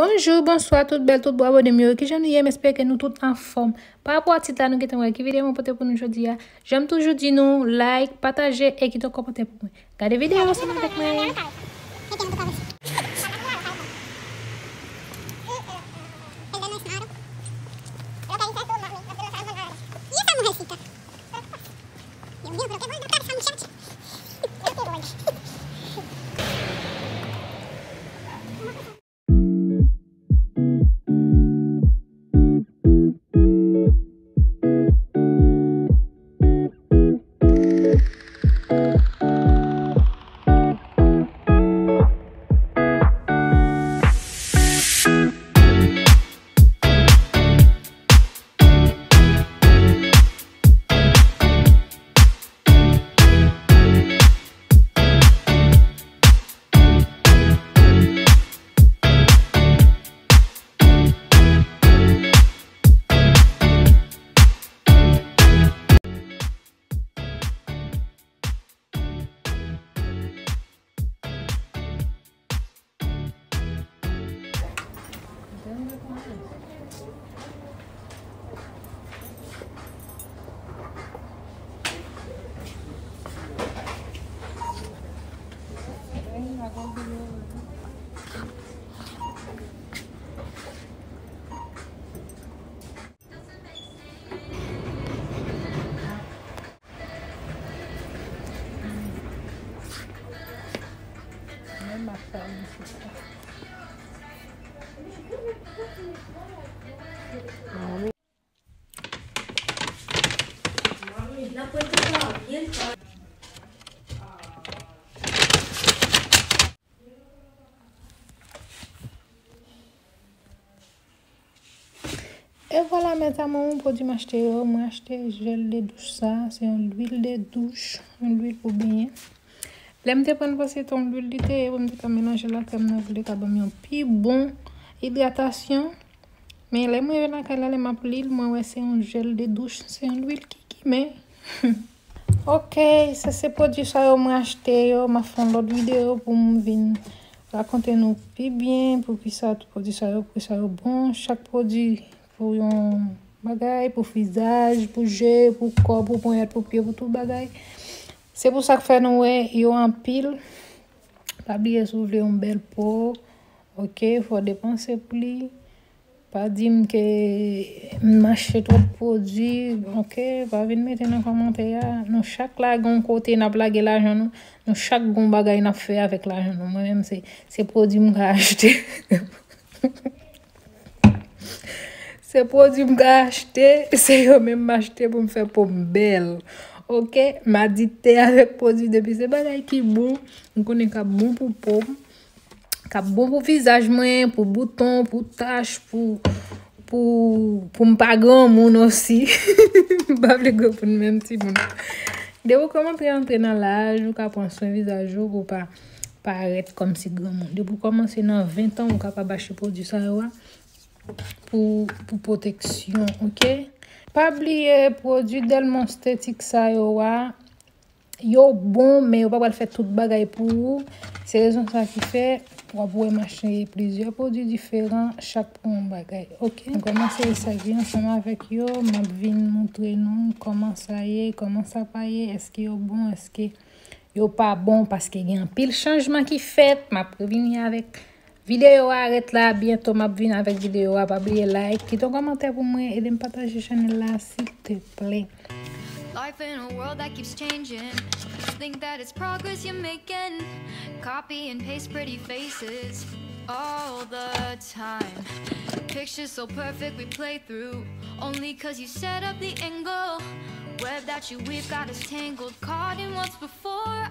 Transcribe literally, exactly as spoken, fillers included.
Bonjou, bonswa, tout bèl, tout bon abòne m yo. Kijan nou ye? M espere ke nou tout anfòm. Pa rapò a tit la, nou gentan wè ki videyo mwen pote pou nou jodi a. Jan m toujou di nou, like, pataje e kite yon kòmantè pou mwen. Gade videyo ansanm avèk mwen. E vwala, mes amours, pwodui m achte yo. Mwen achte jèl de douch sa. Se yon lwil de douch, yon lwil pou benyen. Lè m te pran l, panse se yon lwil li te ye, pou m te ka melanje lakay mwen, pou li ka ban m yon pi bon idratasyon. Men lè mwen rive lakay la, lè m ap li l, mwen wè se yon jèl de douch, se yon lwil ki kimen. Ok, se, se pwodui sa yo mwen achte yo. M ap fè yon lòt videyo pou m vin rakonte nou pi byen poukisa tout pwodui sa yo, poukisa yo bon. Chak pwodui pou yon bagay, pou vizaj, pou je, pou kò, pou ponyèt, pou pye, pou tout bagay. Se pou sa k fè nou wè yo anpil. Pa bliye, si w vle yon bèl po, ok, fò w depanse pou li. Pa di m ke m achte twòp pwodui, ok? Pa vin mete nan kòmantè a. Nou chak la gen yon kote n ap lage lajan nou. Nou chak gen yon bagay n ap fè avèk lajan nou. Mwen menm, se, se pwodui m ka achte. Se pwodui m ka achte, se yo menm m achte pou m fè po m bèl. Ok? M adikte avèk pwodui depi se bagay ki bon. M konnen k ap bon pou po m. K ap bon pou vizaj mwen, pou bouton, pou tach, pou, pou, pou m pa granmoun osi. M pa vle granmoun menm timoun. Depi w kòmanse antre nan laj, ou ka pran swen vizaj ou pou w pa parèt kòmsi granmoun. Depi w kòmanse nan ven tan, ou kapab achte pwodui sa yo a pou, pou pwoteksyon, ok? Pa bliye pwodui Delmonte Esthétique sa yo a, yo bon, men yo pa pral fè tout bagay pou ou. Se rezon sa ki fè w ap wè m achte plizyè pwodui diferan, chak pou yon bagay, ok? M kòmanse sèvi ansanm avèk yo, m ap vin moutre nou kòman sa ye, kòman sa pa ye, èske yo bon, èske yo pa bon, paske gen anpil chanjman ki fèt. M ap revini avèk videyo a, ret la, byento m ap vin avèk videyo a. Pa bliye like, kite yon kòmantè pou mwen, ede m pataje chanèl la, silteplè. Life in a world that keeps changing. Think that it's progress you're making. Copy and paste pretty faces all the time. Pictures so perfect we play through. Only 'cause you set up the angle. Web that you weave got us tangled. Caught in what's before.